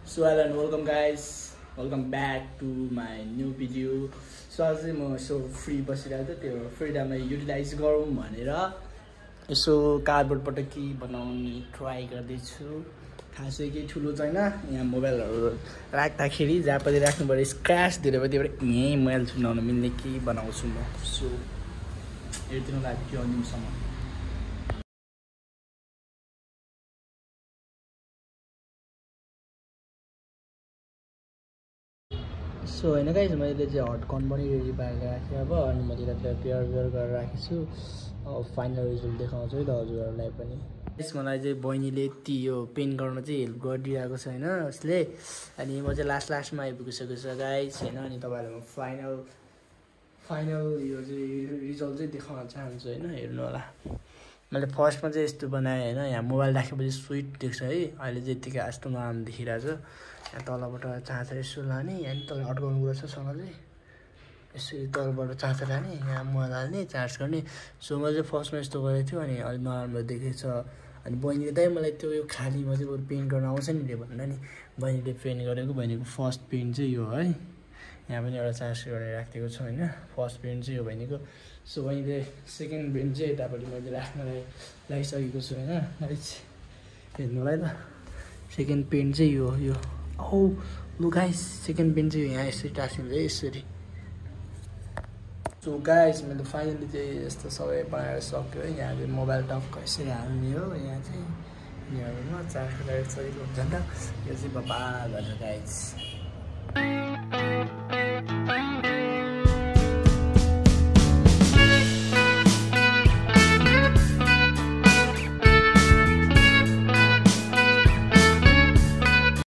So hello and welcome guys, welcome back to my new video. So आज चाहिँ म यसो फ्री बसिरहेको थिएँ, त्यो फ्री टाइमलाई युटिलाइज गरौँ भनेर यसो कार्डबोर्डबाट के बनाउने ट्राई गर्दैछु। खासै केही ठुलो छैन, यहाँ मोबाइलहरू राख्दाखेरि जहाँ पनि राख्नु पर्यो स्क्रैच धेरै भयो, त्यही भएर यहीँ मोबाइल चुनाउन मिल्ने के बनाउँछु म। सो हेरिदिनु लाग्यो त्यो अन्तिमसम्म। सो होइन गाइस, मैले चाहिँ हटकन पनि रेडी पारेर राखेँ अब, अनि मैले त्यसलाई पेयर गरेर राखेको छु। अब फाइनल रिजल्ट देखाउँछु है त हजुरहरूलाई पनि। मलाई चाहिँ बहिनीले यति यो पेन्ट गर्न चाहिँ हेल्प गरिदिरहेको छ होइन उसले, अनि म चाहिँ लास्टमा आइपुगिसकेको छ गाइस होइन। अनि तपाईँहरूलाई म फाइनल यो चाहिँ रिजल्ट चाहिँ देखाउन चाहन्छु होइन, हेर्नु होला। मैले फर्स्टमा चाहिँ यस्तो बनाएँ होइन, यहाँ मोबाइल राखेपछि स्विट देख्छ है, अहिले चाहिँ यतिकै यस्तो नराम्रो देखिरहेको छ। यहाँ तलबाट चाँचर यसो लाने, यहाँ तल अड्काउनु कुरा छ सँग चाहिँ यसरी तलबाट चाँचर लाने, यहाँ मोबाइल हाल्ने, चार्ज गर्ने। सो मैले चाहिँ फर्स्टमा यस्तो गरेको थियो, अनि अलिक नराम्रो देखेको छ। अनि बहिनीले दाइ मलाई त्यो यो खालीमा चाहिँ बरु पेन्ट गर्न आउँछ नि भन्दा नि, बहिनीले पेन्ट गरेको, बहिनीको फर्स्ट पेन्ट चाहिँ यो है। यहाँ पनि एउटा चार्ज गरेर राखिदिएको छ होइन, फर्स्ट पेन्ट चाहिँ यो बहिनीको। सो बहिनीले सेकेन्ड पेन्ट चाहिँ यतापट्टि मैले राख्नलाई लगाइसकेको छु होइन, हेर्नुलाई त। सेकेन्ड पेन्ट चाहिँ यो औ लु गाइस, सेकेन्ड पेन्ट चाहिँ यहाँ यसरी टाँसिन्छ है यसरी। सो गाइस मैले फाइनली चाहिँ यस्तो सबै बनाएर सक्यो है। यहाँ चाहिँ मोबाइल टक्क यसरी हाल्ने हो, यहाँ चाहिँ यहाँहरूमा चार्ज गरेर सजिलो हुन्छ नि त। यो चाहिँ बबाल भन्छ गाइस।